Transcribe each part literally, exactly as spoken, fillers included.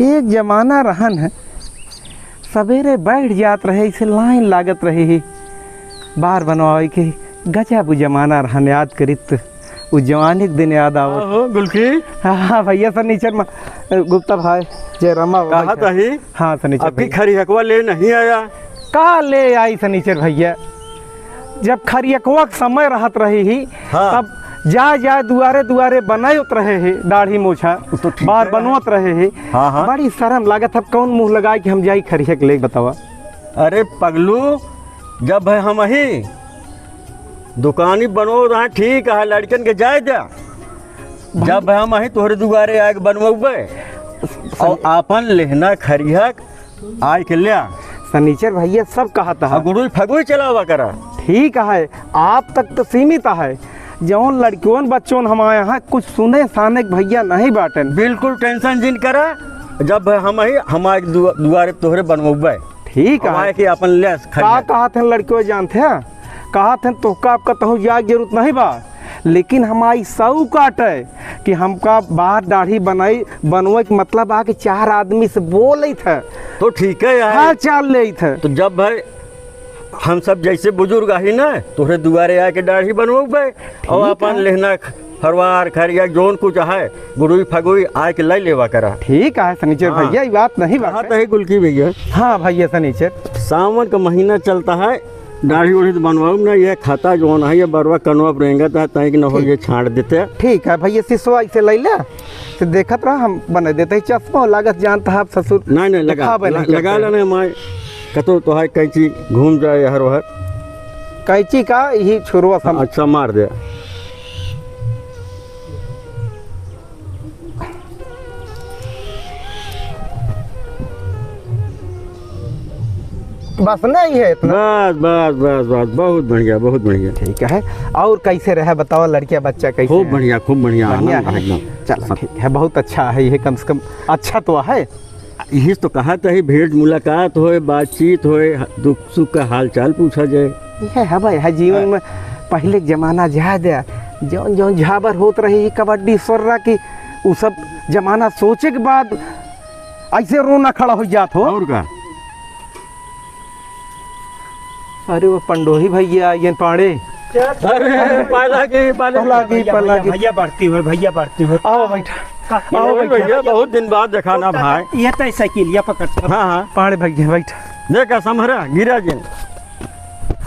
एक जमाना रहन है, सबेरे बैठ जात रहे, इसे लाइन लागत रहे ही बार बनवावे के। गजब उ जमाना रहन, याद करित उ जवानी के दिन याद आवत। आहो, गुलकी। हाँ, हाँ, भइया सनीचर मा-, गुप्ता भाई, जय रामा बाबा कहा के। तही? हाँ, सनीचर अबकी भइया। खरिहकवा ले नहीं आया? का ले आई सनीचर भइया? जब खरियकवा के समय रहत रही ही, हाँ। तब जाए जाए दुआरे दुआरे बनाए उत रहे ही, दाढ़ी मोछा, उ तो ठीक बार है। बनवत रहे ही। हाँ, हाँ। बड़ी शर्म लागत, अब कौन मुँह लगाए कि हम जाई खरियक ले, बतावा। अरे पगलू, जब है हम ही दुकानी बनवत रहे, ठीक है, लड़कन के जाए द्या। जब हम अही तोहरे दुआरे आए के बनवउबे, और आपन लेहना खरिहक आए के ल्या। सनीचर भइया सब कहत है। गुड़ुई फगुई चलावा करा। ठीक है, आप तक तो सीमित है। जौन लड़कियों बच्चों हम आए हैं, कुछ सुने साने के भइया नहीं बाटन। बिल्कुल tension जिन करा, जब हम अही हमारे दुआ-, दुआरे तोहरे बनवउबे। ठीक है। आए के आपन ल्या खरिहक। का कहत हैं लड़कियों जानत हैं? कहत हैं, तोहका आपका तहु जाए के जरूरत नहीं बा, लेकिन हमारी शौक आटे कि हमका बार दाढ़ी बनाई, बनवे के मतलब आ कि चार आदमी से बोलत है, तो ठीक है यार। हाल चाल लेत है। तो जब भाई हम सब जैसे बुजुर्ग आही ना, तोहरे दुआरे आके दाढ़ी बनवउबे, और ठीक अपन है। लेहना ख-, फरवार, खरिया, जौन कुछ है, गुड़ुई फगुई आके ले लेवा करा। ठीक है सनीचर हाँ। भइया, ई बात नहीं बात कहा है। तही गुलकी भइया। हाँ भइया सनीचर। सावन का महीना चलता है, दाढ़ी उढ़ी तो बनवाउब ना, ये खाता जौन है, ये बरवा कनवा पर रेंगत है, तनिक न हो ठीक। ये छाँट देते। ठीक है भइया, सिसवा इसे ले ले, तो देखत रहा, हम बने देते ही चश्मा, लागत जानत है आप ससुर। नहीं, नहीं, लगा, दिखावे ल-, नहीं लगा करते। लेने माय, कतो तोहार कैंची घूम जाए हर वहर। कैंची का यही छुरवा सम- अच्छा, मार दे। बस नहीं है इतना। बस, बस, बस, बस, बहुत बढ़िया, बहुत बढ़िया। ठीक है, और कैसे रहे बताओ, लड़किया बच्चा कैसे खूब हैं? बढ़िया, खूब बढ़िया, बढ़िया आनंद है। है एकदम। चलो, सब ठीक है, बहुत अच्छा है ये, कम से कम अच्छा तो है। यही तो कहा था, भेंट मुलाकात होए, बातचीत होए, दुख सुख का हाल चाल पूछा जाए। यह है भाई, है जीवन हाँ। में पहले के जमाना ज्यादा, जौन जौन झाबर होत रही, कबड्डी, सोर्रा की, उ सब जमाना सोचे के बाद ऐसे रोना खड़ा हो जात हो। और का? अरे वो पंडोही भइया आइयन पाड़े। अरे, पाला की, पाला की। पाला की, पाला की। भइया बढ़ती हो, भइया बढ़ती हो। आओ बैठा। का? आओ अरे बैठा। भइया, बहुत दिन बाद देखा ना भाई। ये तो साइकिलिया पकड़ता। हाँ, हाँ। पाड़े भइया बैठा। देखा, संभरा, गिरा जिन।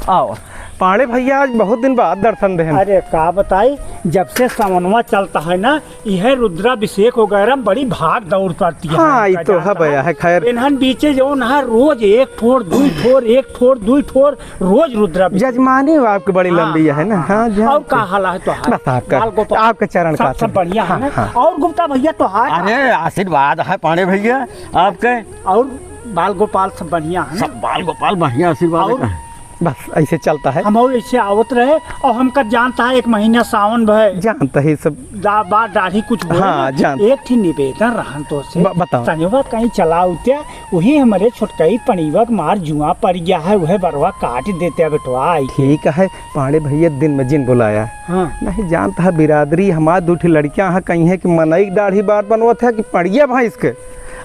आओ। पाड़े भइया आज बहुत दिन बाद दर्शन देहन। अरे का बताई, जब से सवनवा चलता है ना, यह रुद्राभिषेक वगैरह में बड़ी भाग दौड़ करती है। हाँ, ई तो है भैया, है खैर। इन्हन बीचे जौन है, रोज एक ठोर, दुई ठोर, एक ठोर, दुई ठोर, रोज रुद्राभिषेक। जजमानी आपकी बड़ी हाँ, लंबी है ना? हाँ, हाँ, हाँ। जान और के। का हाल है तोहार? बस आपका, बाल गोपाल? आपका चरण सब, का सब आशीर्वाद। बढ़िया है हाँ, ना? हाँ। और गुप्ता भैया तोहार? अरे, आशीर्वाद है पांडे भैया आपके। और बाल गोपाल सब बढ़िया है ना? सब बाल गोपाल बढ़िया, आशीर्वाद और है। बस ऐसे चलता है। हम और ऐसे आवत रहे और हमका जानता है, एक महीना सावन भय। जानता है सब। दा-, बार दाढ़ी कुछ बोले हाँ, ना। जानता। एक ठे निवेदन रहन तो से। ब-, बताओ। तनिवा कहीं चला उत्या, वही हमरे छोटकई पनीवा के मार जुआ पड़ गया है, वह बरवा काट देते बेटवा आई। ठीक है, पांडे भैया दिन में जिन बुलाया। हाँ। नहीं जानता है बिरादरी, हमार दू ठे लड़कियां हैं, कहीं है कि मनई के दाढ़ी बार बनवत है कि पड़िया भैंस के।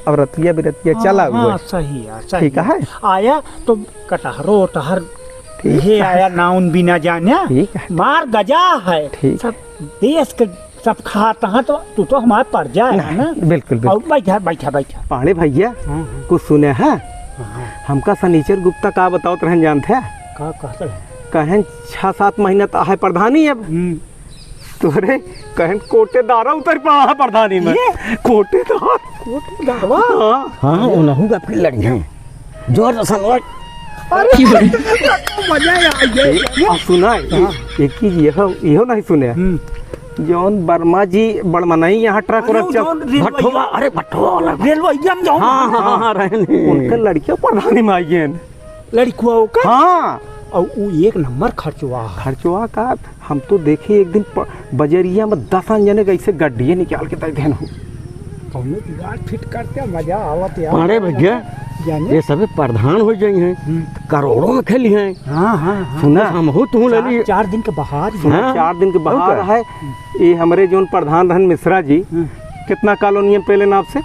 अब रतिया बिरतिया हाँ, चला हाँ, हुआ। सही है, सही ठीक है। है। आया तो कटहरो ओटहर ठीक ये है। आया नाउन बिना जाने। ठीक है। मार गजा है। ठीक। सब देश के सब खात हैं तो तू तो हमार परजा है नहीं, ना? बिल्कुल, बिल्कुल। और बैठा, बैठा, बैठा। पांडे भैया, हाँ, हाँ। कुछ सुने हैं? हाँ, हाँ। हमका सनीचर गुप्ता का बतावत रहन जानत है? का कहत रहे? कहेन छह सात महीना तो आहे प्रधानी अब। हम्म। तोरे कहन कोटेदारा उतर पड़ा है प्रधानी में। ये? कोटेदार। कोटेदारवा? हाँ। हाँ, उनहू का फिर लड़ी हैं। जोर से सुनो। अरे, मजा आ गया। आ, सुना, हाँ। एक चीज यह, यह नहीं सुने। हम्म। जौन वर्मा जी बड़मनई यहाँ ट्रक अरे, उरक चल-, जौन रेलवैया भट्टोवा, अरे, भट्टोवा वाला। रेलवैया में जौन हाँ, हाँ, हाँ, हाँ, रहने। उनके लड़कियों प्रधानी में आई हैं। लड़कुआ ओकर? हाँ। और उ एक नंबर खर्चवा है। खर्चवा का? हम तो देखे एक दिन प-, बजरिया में दसन जने कैसे गड्डिए निकाल के दे देन हो। कौनो जुगाड़ फिट करते, मजा आवत यार। पाड़े भैया, जाने? ये सभी प्रधान होइ जाई हैं, हम्म। करोड़ों में खेली हैं। हाँ, हाँ, हाँ। सुना? बस हमहू तू ले चार, ली। चार दिन के बाहर ही। सुना? हाँ। चार दिन के बाहर और का? है। ये हमरे जौन प्रधान रहन मिश्रा जी, हम्म। कितना कॉलोनियन पेले नाप से?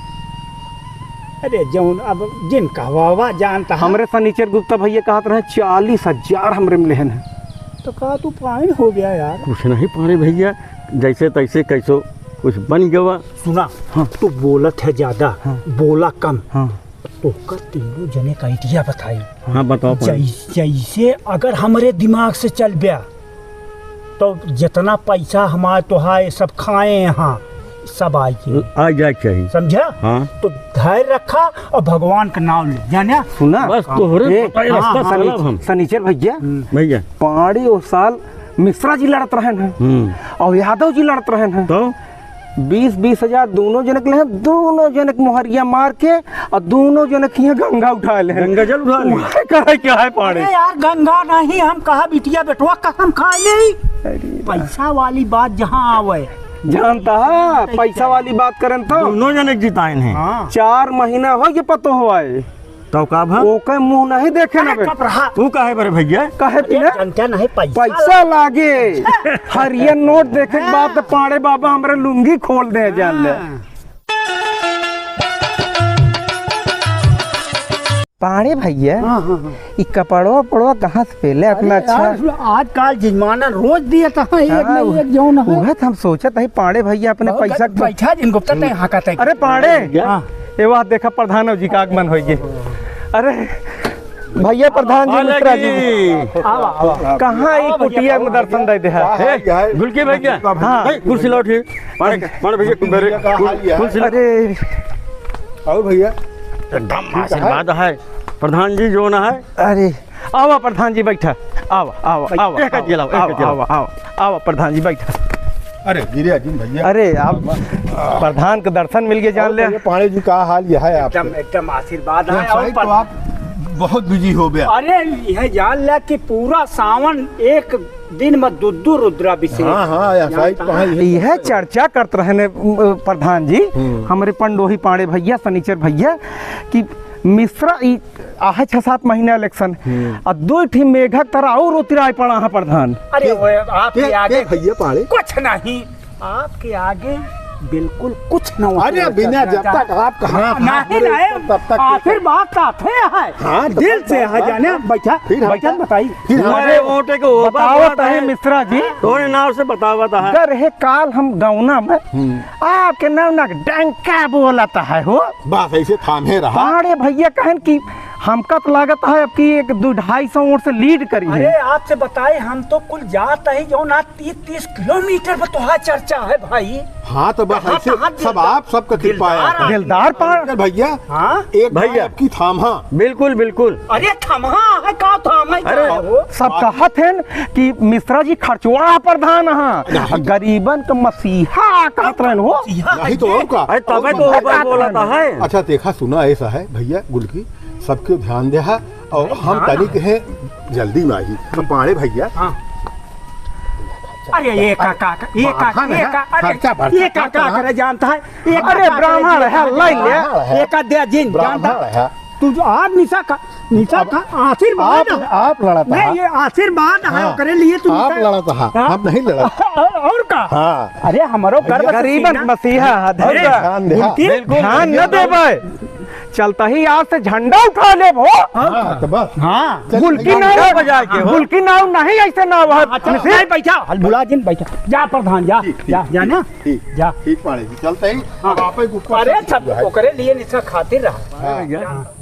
अरे जौन अब जिन कहवावा जानता है। हमरे सनीचर गुप्ता भैया कहत रहे चालीस हजार हमरे में लेहन है। तो का तू पाइन हो गया यार? कुछ नहीं पाड़े भैया, जैसे तैसे कैसो कुछ बन गवा। सुना, हाँ। तू बोलत है ज्यादा, हाँ। बोला कम। हाँ। तोहका तीनों जने का idea बताई। हाँ, बताओ पाड़े। जै-, जैसे अगर हमरे दिमाग से चल गया, तो जितना पैसा हमार तोहार ये सब खाए यहाँ, सब आइ के। आ जाए के चाहिए। समझा? हाँ। तो धैर्य रखा और भगवान का नाम ले, जाने? सुना? बस तोहरे ए, पता ही हाँ, रास्ता हाँ, चलब हम। सनीचर भैया, हम्म। भैया। पाड़ी ओ साल मिश्रा जी लड़त रहन हैं हम्म। और यादव जी लड़त रहन हैं। तो? बीस बीस हजार दोनों जनक ले हैं, दोनों जनक मोहरिया मार के और दोनों जनक हियाँ गंगा उठा ले हैं। गंगा जल उठा ले। वह करे क्या है पाड़े? अरे यार, गंगा नहीं, हम कहा बिटिया बेटवा कसम खा ले। अरे पैसा वाली बात जहाँ आवे। जानता है, पैसा वाली बात करन तो दोनों जनक जिताइन हैं। हाँ। चार महीना हो गए पतो हुआ है। तो का भा? ओके मुँह नहीं देखे ना अरे बे। चुप रहा। तू काहे बरे भैया? काहे अरे पीना? जनता नहीं, पैसा पैसा लागे। हरियर नोट देखे के बाद तो हाँ। पाड़े बाबा हमरे लुंगी खोल दे जान ले। हाँ। पाड़े भैया, हाँ, हाँ, हाँ। ई कपड़वा उपड़वा कहाँ से पेले इतना अरे अच्छा? यार, सुन, आजकल जमाना रोज दिया था, एक हाँ, ना उ-, एक जौन है। उहे तो हम सोचत हई, पाड़े भैया अपने बहुत पैसा ग-, के बैठा जिन गुप्ता तय हाँ कहते हैं। अरे पाड़े, हाँ। ए वाह, देखा प्रधान जी का आगमन होइगे। अरे भैया प्रधान जी, हाँ, मिश्रा जी। लगी। आवा, आवा। कहाँ ई आवा भैया, कुटिया में आवा दर्शन भैया। दे दे है? हाँ, ए, हाँ, गुलकी भैया। हाँ। ए, कुर्सी लाओ ठीक। पाड़े, पाड़े भैया, कुर्सी, का हाल है? कुर्सी लाओ। अरे। आओ भैया। एकदम ठीक है। आशीर्वाद है। प्रधान जी जौन है। अरे, आवा प्रधान जी, बैठा। आवा, आवा, आवा, एक आवा, के लाओ, एक आवा, के लाओ। आवा, आवा, आवा, प्रधान जी, बैठा। अरे, गिरे अजीम भैया। अरे, आप प्रधान के दर्शन मिल गए, जान और ले। भैया, पांडे जी, का हाल यह है आपके? एकदम, एकदम आशीर्वाद है। और तो आप बहुत busy हो गया। अरे, यह जान ले कि पूरा सावन एक दिन में दू दू रुद्राभिषेक। हाँ, हाँ, ऐसा ही जानता कहाँ है? यह चर्चा करत रहने, अ, प्रधान जी, हम्म। हमरे पंडोही पांडे भैया, सनीचर भैया, कि मिश्रा ई आहे छह सात महीना election, हम्म। आ दो ठी मेघक तरह और उतराय पड़ा है प्रधान। अरे, के, वो आपके के, आगे के भैया पाड़े? कुछ नहीं, आपके आगे बिल्कुल कुछ न हो। अरे, बिना जब तक आप कहाँ, हाँ, नहीं, बोले, नहीं, तब तक आखिर बात साथे है, हाँ, तो दिल से है, जाने, बैठा, फिर हम बैठा, बताई। फिर हम हमारे वोटे को बतावत है मिश्रा जी। तोरे नाव से बतावत है। अगर है काल हम गौना में हम्म। आपके नाव ना डंका बोलत है हो। बस ऐसे थामे रहा। अरे भैया कहन कि हमका तो लागत है अब की एक दो ढाई सौ वोट से lead करी है। अरे आपसे बताए, हम तो कुल जात ही जो ना तीस तीस किलोमीटर पर तोहार चर्चा है भाई। हाँ, तो बस कहाँ, ऐसे कहाँ सब दिलदार, आप सबका कृपा है। दिलदार आदमी। दिलदार पर अरे भैया, हाँ? एक भैया। बार आपकी थामा। बिल्कुल, बिल्कुल। अरे थमा है, का थामा है, अरे, का हो? सब बात कहत हैं कि मिश्रा जी खर्चवा प्रधान हाँ, नहीं। गरीबन का मसीहा कहत रहन हो। मसीहा नहीं तो है। और का? अरे, तबे तो और ऊपर बोला था है। अच्छा, देखा, सुना, ऐसा है भैया, गुलकी, सबके ध्यान दे है, और अरे, हम हाँ। तनिक है जल्दी में आई। तो पाड़े भैया। हाँ। अरे, ये का, का, का, ये का, बाहर ये है, का, अरे, खर्चा बर्चा ये का, का, का। करे जानता है? ये का, अरे, का, ब्राह्मण करे है, जानता है? लाई ले। ब्राह्मण है। ये का दे जिन, जानता ब्राह्मण है। तू जो आज निशा का, निशा अब का आशीर्वाद आप, है। आप लड़त नहीं, हा। ये आशीर्वाद है, हाँ। ओकरे लिए तू आप निशा लड़त हा, हाँ। हम नहीं लड़त। और, और का? हाँ। अरे, हमरो गर्व गरीबन सीना। मसीहा है, अरे, धर का। ध्यान दे। बिल्कुल, ध्यान न देबे। चलता ही आज से झंडा उठा लेब हो। हाँ, तो बस। हाँ। चल, गुलकी झंडा नाव, बजा के हो। गुलकी नाव नहीं, ऐसे नाव है। अच्छा, नहीं बैठा, हल भुला जिन बैठा। जा प्रधान, जा, ठीक, ठीक, जा, जा ना। ठीक, जा। ठीक, पाड़े जी, चलते ही हाँ। अब आप ही ऊपर अरे, से सब जो है। ओकरे लिए निशा खातिर रहा। हाँ। हाँ।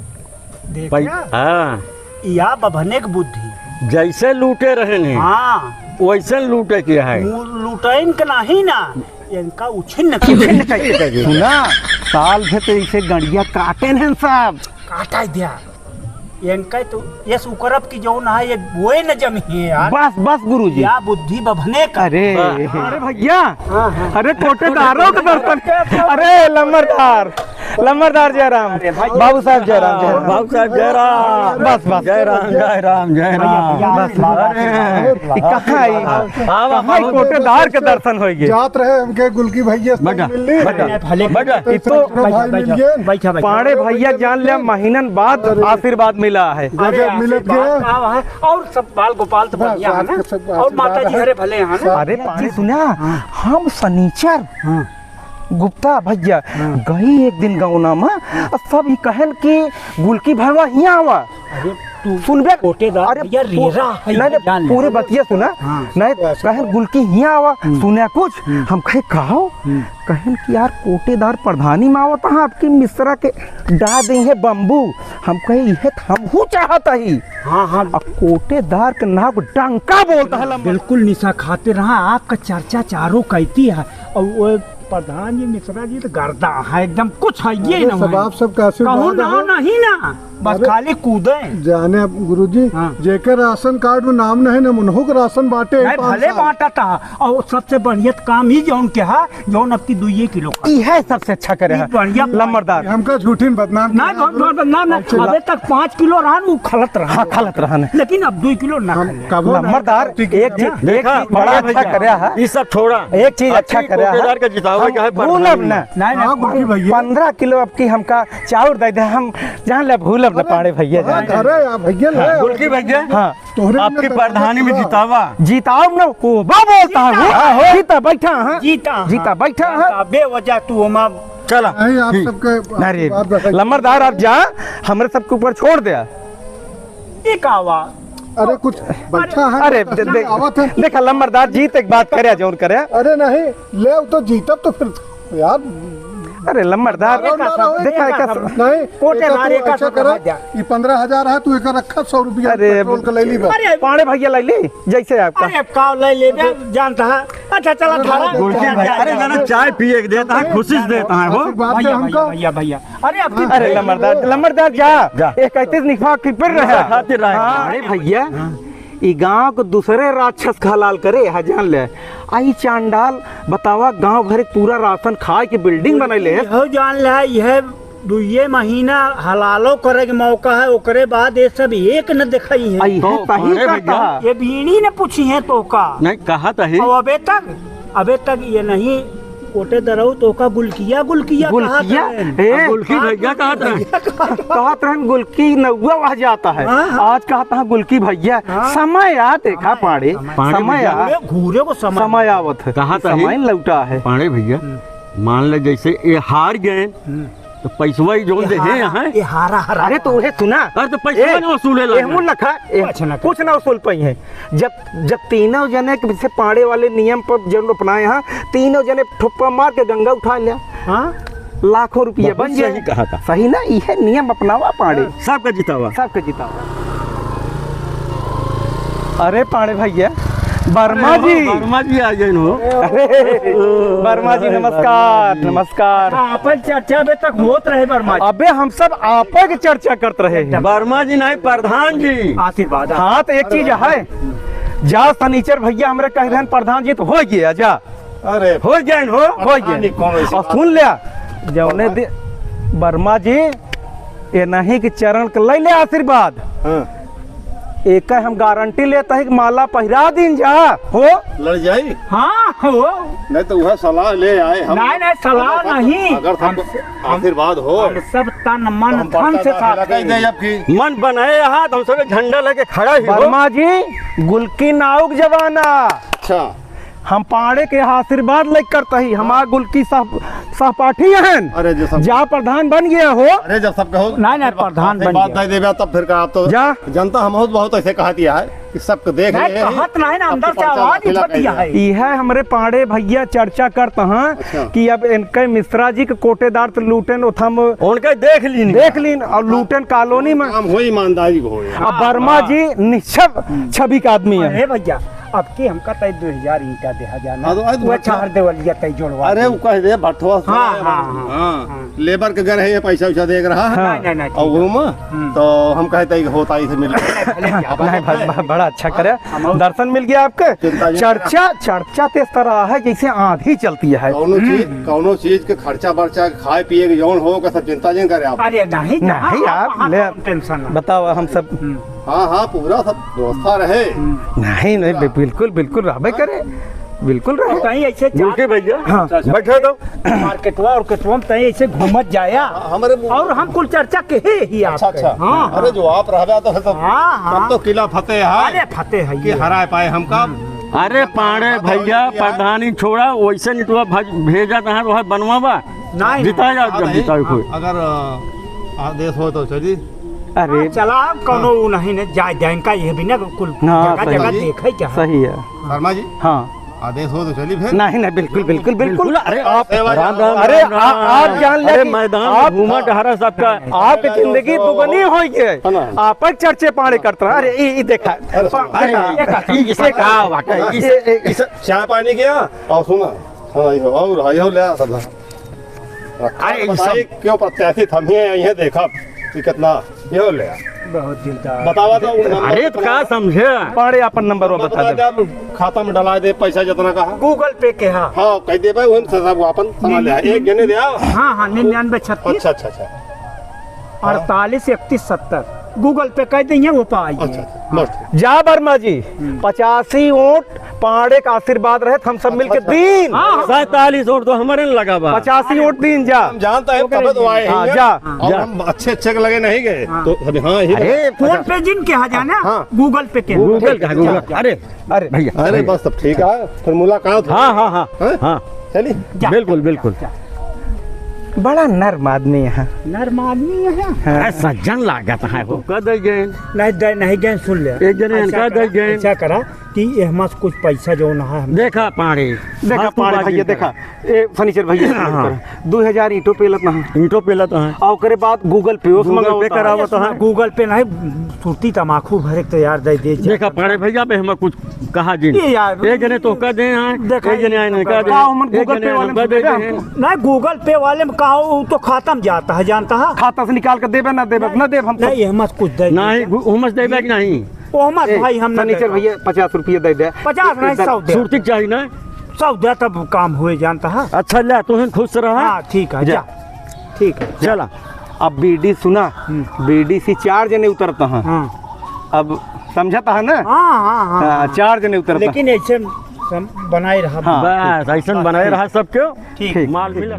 देख पै-, लिया? हाँ। या बभने के बुद्धि। जैसे लूटे रहन हैं, हाँ। वैसे लूटे के है। मु-, लूटैन के नहीं ना, इनका उछिन्न कर दे। सुना, साल भर तो इसे गड़िया काटेन हैं सब। काटा दिया। इनका तो ये सुकरब की जौन है, ये बोए न जमी है यार। बस, बस गुरुजी। या बुद्धि बभने का। अरे, बस। अरे भैया, हाँ, हाँ। अरे कोटेदारों के दर्शन। अरे लम्बरदार, लम्बरदार जय राम। अरे भाई। बाबू साहब जय राम, जय राम। बाबू साहब जय राम। बस, बस। जय राम, जय राम, जय राम। भैया, भैया, बस, बस। अरे, ई कहाँ आई? आवा, कहाँ आई आवा। कोटेदार के दर्शन होइगे? जात रहे हमके गुलकी भैया से बैठा, मिलने। बैठा, अरे, भले बैठा। ई तो चलो भाई बैठा, मिल गए। बैठा, बैठा। पाड़े भैया जान लिया, महीनन बाद अरे। आशीर्वाद मिला है। अरे, गजब मिलत आशीर्वाद गया। का है? और सब बाल गोपाल तो बस, बढ़िया है आपके ना? सब और माता आशीर्वाद जी है। हरे भले हैं ना? सब अरे, पाड़े सुना, हाँ। हम सनीचर हाँ। गुप्ता भैया, हाँ। गई एक दिन गौना में, हाँ। अब सब ई कहन कि गुलकी भरवा हियाँ आवा। अरे तू सुनबे, कोटेदार अरे भैया पू-, रेरा है, नहीं, नहीं, जान ले। पूरे बतिया सुना। हाँ। नहीं, कहन गुलकी हियाँ आवा, हम्म। सुना कुछ? हम्म। हम कहे, "कहो?" हम्म। कहन कि, "यार, कोटेदार प्रधानी में आवत है, आपकी मिश्रा के डाह दे है बम्बू।" हम कहे, "इहे तो हमहू चाहत ही।" हाँ, हाँ। अब कोटेदार के नाक डंका बोलता है लम्बा। बिल्कुल निशा खाते रहा, आपका चर्चा चारों कहती है। और वो प्रधान जी, मिश्रा जी तो गर्दा है, एकदम कुछ है ये अरे ना सब है। आप सबका आशीर्वाद कहूँ ना है। नहीं ना, बस अरे खाली कूदे। जाने अब गुरुजी, हाँ। जेकर राशन कार्ड में नाम नहीं ना, उन्हों के राशन बांटे नहीं, पाँच भले साल। बांटा था। और सबसे बढ़िया काम ही जौन के है, जौन अब की दुइये किलो का। ई है सबसे अच्छा करे है। बढ़िया लम्बरदार। हमका झूठीन बदनाम ना, किया। बहुत, बहुत बदनाम ना। अच्छा। अबे तक पाँच किलो रहा ना, वो खलत रहा। हाँ, खलत रहा ना। लेकिन अब दुइ किलो ना हम खले। कबो ना लम्बरदार, ठीक है। एक चीज, एक देखा, चीज बड़ा बड़े अच्छा भैया, करे है। ई सब छोड़ा। एक चीज अच्छा अच्छा करे है। कोटेदार का जितावे हम का है भूलब प्रधानी ना। में। नहीं, नहीं। हाँ, गुलकी भैया। पन्द्रह किलो अब की हमका चाउर दे दे, हम जान ले भूलब ना अरे, पाड़े भैया हाँ, जान। अरे, आप भैया ले हाँ। आओ। गुलकी भैया, हाँ। तोहरे आपकी में तो प्रधानी में हाँ। जितावा। जिताओ ना, वो बा बोलता है, वो जीता, हाँ। जीता बैठा, हाँ। जीता, जीता हाँ। बैठा, हाँ। बेवजह तू हमा चला। नहीं, आप ठीक। सबके अरे, बात बताइए। लम्बरदार, आप जा, हमरे सबके ऊपर छोड़ दे। ये का हुआ? अरे, कुछ बैठा है, अरे, दे-, दे-, आवत है। देखा, लम्बरदार, जीत एक बात करे, जौन करे। अरे नहीं, ले, वो तो जीतब तो फिर, यार। अरे, लम्बरदार, अरे, ना रहो, देखा, एक एक का सब, नहीं, कोटेदार, एक एक का ऐसा सब करा, रह जा। ये पन्द्रह हजार है, तू एक रखा, सौ रुपया अरे, पेट्रोल का ले ली बस। अरे, पाड़े भैया ले ली, जैसे आपका। अरे, का ले ले बे, जानता है। अच्छा, चला, अरे, धारा। गुलकी भाई, अरे, ना, ना, चाय पिए के देता है, खुशी से देता है, हो। आशीर्वाद दे भैया, हमको। भैया, भैया, भैया। अरे, आपकी अरे, लम्बरदार, लम्बरदार, जा। जा। एक इकतीस निफा की फिर रहा। खातिर रहा। हाँ। अरे, भैया, हाँ। ई गांव को दूसरे राक्षस का हलाल करे, हा, जान ले। आई चांडाल, बतावा, गांव भर एक पूरा राशन खाए के बिल्डिंग बनाई ले। यहो जान ले, यह दुइये महीना हलालो करे के मौका है, ओकरे बाद ये सब एक न दिखाई है। आई है, तो सही अरे कहता भैया। है। ये बीड़ी न पूछी है तो का? नहीं, कहा तो है। और अबे तक, अबे तक ये नहीं कोटेदरऊ तो का गुलकिया, गुलकिया कहा गुलकिया? था। ए, अब गुलकी भैया कहा था। कहत रहन गुलकी नौवा वह जाता है। हाँ, हाँ। आज कहत है गुलकी भैया। हाँ। समय आ, देखा समय, पाड़े, समय। समय पाड़े भैया। आ। घूरे, घूरे को समय। समय आवत है। कहा था समय ही? लौटा है। पाड़े भैया, हम्म। मान ले जैसे ये हार गए, हम्म। तो पैसवा ही जोन ये दे हारा, हैं। ये हारा, हारा। अरे तो उहे सुना। अरे तो पैसवा ए, ना वसूले ए, लागे। मुन लखा, ए, कुछ ना कुछ ना वसूल पाई है। जब, जब तीनों जने के से पाड़े वाले नियम पर जन अपनाए हैं, तीनों जने ठुप्पा मार के गंगा उठा लिया। हाँ? लाखों रुपया बहुत बन जाए। सही कहा था। सही ना, इहे नियम अपनावा पाड़े। सबका जितावा। सबका जितावा। अरे पाड़े भैया, वर्मा जी। वर्मा जी आ गए हो। अरे, वर्मा जी, अरे, नमस्कार, वर्मा जी। नमस्कार। आपन चर्चा अबे तक होत रहे वर्मा जी। अबे हम सब आपे के चर्चा करत रहे हैं। वर्मा जी नहीं, प्रधान जी। आशीर्वाद। हाँ, तो एक चीज है, जा सनीचर भैया हमरे कह देन प्रधान जी, तो हो गया, जा। अरे, हो गए हो, हो गए। कौन ऐसी और बात सुन है? लिया, जौने दे-, वर्मा जी, ये नहीं कि चरण के ले ले आशीर्वाद। हाँ। एक हम गारंटी लेता है कि माला पहिरा दीन जा, हो? लड़ जाई? हाँ, हो। नहीं तो वह सलाह ले आए हम। नहीं, नहीं, सलाह अगर सब, नहीं। अगर सब हम, हम आशीर्वाद हो, हम सब तन मन तो हम धन से पर्चा साथ लगाई हैं। दे अब की। मन बनाए हाथ, हम सब झंडा लेके खड़ा ही हो। वर्मा जी, गुलकी नाउक जमाना। अच्छा। हम पाड़े के आशीर्वाद लेकर करता ही, हमार गुलकी सह-, सहपाठी हन। अरे, जे सब जा प्रधान बन गया हो। अरे, जब सब कहो, नहीं, नहीं, फिर प्रधान बन आशीर्वाद गया। दे देबे, तब फिर का, आप तो जा। जनता हम बहुत, बहुत ऐसे कहती है कि सबको देख नहीं, रहे हैं, कहत नहीं ना, सबको अंदर से पर्चा आवाज ही दाखिला फट गया करिए। है। ई है हमरे पाड़े भैया चर्चा करत हैं अच्छा। कि अब इनके मिश्रा जी के कोटेदार तो लूटन उथम उनके देख लीन। देख लीन और लूटन कॉलोनी में। काम हो ईमानदारी को हो यार। अब वर्मा हाँ। जी निश्छब हम्म। छवि का आदमी है। अरे भैया, अब के हमका तय दो हजार ईंटा देहा जाना। हाँ, तो आज वो भट्ठा चार देवलिया तय जोड़वा अरे, दे। वो कह दे, भट्ठवा से हाँ, आया हाँ, है। हाँ, हाँ। हाँ। लेबर के घर है, ये पैसा वैसा देख रहा है। हाँ। नहीं, नहीं, नहीं, और ठीक है। वो में, हम्म। तो हम कहते हैं कि होता ही से मिल नहीं, नहीं, नहीं, ब-, ब-, बड़ा अच्छा करे। हम और दर्शन मिल गया आपके। चिंता नहीं चर्चा, चर्चा तो इस तरह है जैसे आंधी चलती है। कौनो चीज, हम्म। कौनो चीज के खर्चा बर्चा, खाए पिए के जौन हो, का सब चिंता नहीं करे आप। अरे नहीं, नहीं, आप आप कहाँ ले, कौन टेंशन है? बताओ, हम सब हम्म। हाँ, हाँ, पूरा सब व्यवस्था रहे। हम्म। नहीं, नहीं, बि-, बिल्कुल, बिल्कुल रहबे करे, बिल्कुल रहे। कहीं ऐसे चार बिल्कुल भैया। हाँ। अच्छा, अच्छा। बैठे तो। मार्केटवा और केटवा में तहीं ऐसे घूमत जाया। हाँ, हमरे मुंह और हम कुल चर्चा के ही, ही अच्छा, आपके। अच्छा। हाँ, अरे, हाँ। जो आप रहबे तो, तो हाँ, तब हाँ। तो किला फतेह है अरे, फतेह है कि ये। हराए पाए हमका। हम्म। अरे, पाड़े भैया, प्रधानी छोड़ा, वैसे नहीं तो भज-, भेजा तहाँ तो है बनवा बा। नहीं, जिता नहीं। जाओ, हाँ, जब नहीं, जिताओ कोई। अगर, अ, आदेश हो तो चली। अरे। हाँ, चला, अब कौनो हाँ। उ नहीं ने, जाए, जाए, इनका ये भी ना कुल हाँ, जगह, सही। जगह देखे क्या है। सही है। शर्मा जी। हाँ। आदेश हो तो चली फिर। नहीं, नहीं, बिल्कुल, बिल्कुल, बिल्कुल। बिल्कुल, अरे आप सेवा राम, जाओ। राम, अरे राम, आ-, राम। आप जान ले अरे कि मैदान में आप घूमा हाँ। टहरा सबका। नहीं, नहीं। आपकी जिंदगी दुगनी हो गई। है ना? आप पर चर्चे पाड़े करता। अरे, ई, ई देखा। अरे, पा-, अरे, देखा। ई, ई, ई, का बात है? ई, ई, ई, चाय पानी किया? और सुना। हाँ, यो, और, हाँ, यो ले आ सब। अरे, ई सब भाई, क्यों प्रत्याशित हम ही हैं, यहीं देखब कि कितना, यो ले आ। बहुत दिलदार। बतावा तो, अरे, तो का समझे? पाड़े अपन नंबर वो बता दे। दे, आप खाता में डला दे पैसा जितना कहा। Google Pay के, हाँ। हाँ, कह दे भाई, उन सब अपन सामान ले आ। एक जने दे आ। हाँ, हाँ, निन्यानवे छत्तीस। अच्छा, अच्छा, अच्छा। अड़तालीस इकतीस सत्तर। Google Pay कह देंगे, वो पाई। अच्छा, अच्छा, मस्त। जा वर्मा जी, हम्म। पचासी वोट पाड़े का आशीर्वाद रहे, हम सब अच्छा, मिलके अच्छा। दीन। हाँ, हाँ। सैंतालीस वोट तो हमारे न लगा बा। पचासी वोट दीन जा। हम जानता है, तबे तो आए हाँ, हैं। जा, और जा। हम अच्छे अच्छे के लगे नहीं गए। हाँ। तो अभी हाँ, यही अरे, PhonePe जिन के यहाँ जाना, हाँ। Google Pay के। Google का, Google। जा, जा। अरे, अरे भैया, अरे भैया। बस, सब ठीक है, फिर मुलाकात हो। हाँ, हाँ, हाँ, हैं? हाँ। चली। जा। बिल्कुल, बिल्कुल। जा। बड़ा नर्म आदमी है। नर्म आदमी है। हाँ। अरे सज्जन लागत है हो। कह दे गए। नहीं दे, नहीं गए, सुन ले। एक जने ऐसा इनका करा, दे गए। ऐसा करा कि ये हमारे कुछ पैसा जो ना है, हम देखा पाड़े। देखा हाँ, तू पाड़े बात भैया, नहीं देखा। ए, फर्नीचर भैया, हाँ। दो हजार ईंटो पेलत ना है। ईंटो पेलत है। और ओकरे बाद Google Pay उस Google मंगावत Pay है। करावत है। Google Pay नहीं, सुरती तमाकू भरे के तैयार दे दे। देखा पाड़े भैया, बे हमें कुछ कहा जी। ये यार, एक जने तो कह दे हैं, देखा, एक जने आए नहीं कह दे का हैं, हमन एक Google जने Pay वाले हमका दे दे हैं। नहीं, Google Pay वाले में कहा, वो तो खाता में जाता है, जानता है? खाता से निकाल के देबे ना देबे, नहीं, ना देब हम तो। नहीं, हम मत कुछ दे नहीं, देते। गु-, हम मत देबे कि नहीं? वो मत ए, भाई, हम ना फर्नीचर देबे। भैया, पचास रुपये दे दे। पचास नहीं, इधर सौ दे। सुरती चाहिए ना? सौ दे, तब काम हुए, जानता है? अच्छा, ले, तू ही खुश रहा। हाँ, ठीक है, जा। जा। ठीक है, जा। चला। अब बीडी सुना, हम्म। बीडीसी चार जने उतरता है। हाँ। अब समझता है ना? हाँ, हाँ, हाँ, हाँ, हाँ। चार जने उतरता। लेकिन ऐसे सम-, बनाए रहा। हाँ, बस, ठीक। ऐसन बस, बनाए ठीक। रहा सब क्यों? ठीक। ठीक। माल मिला।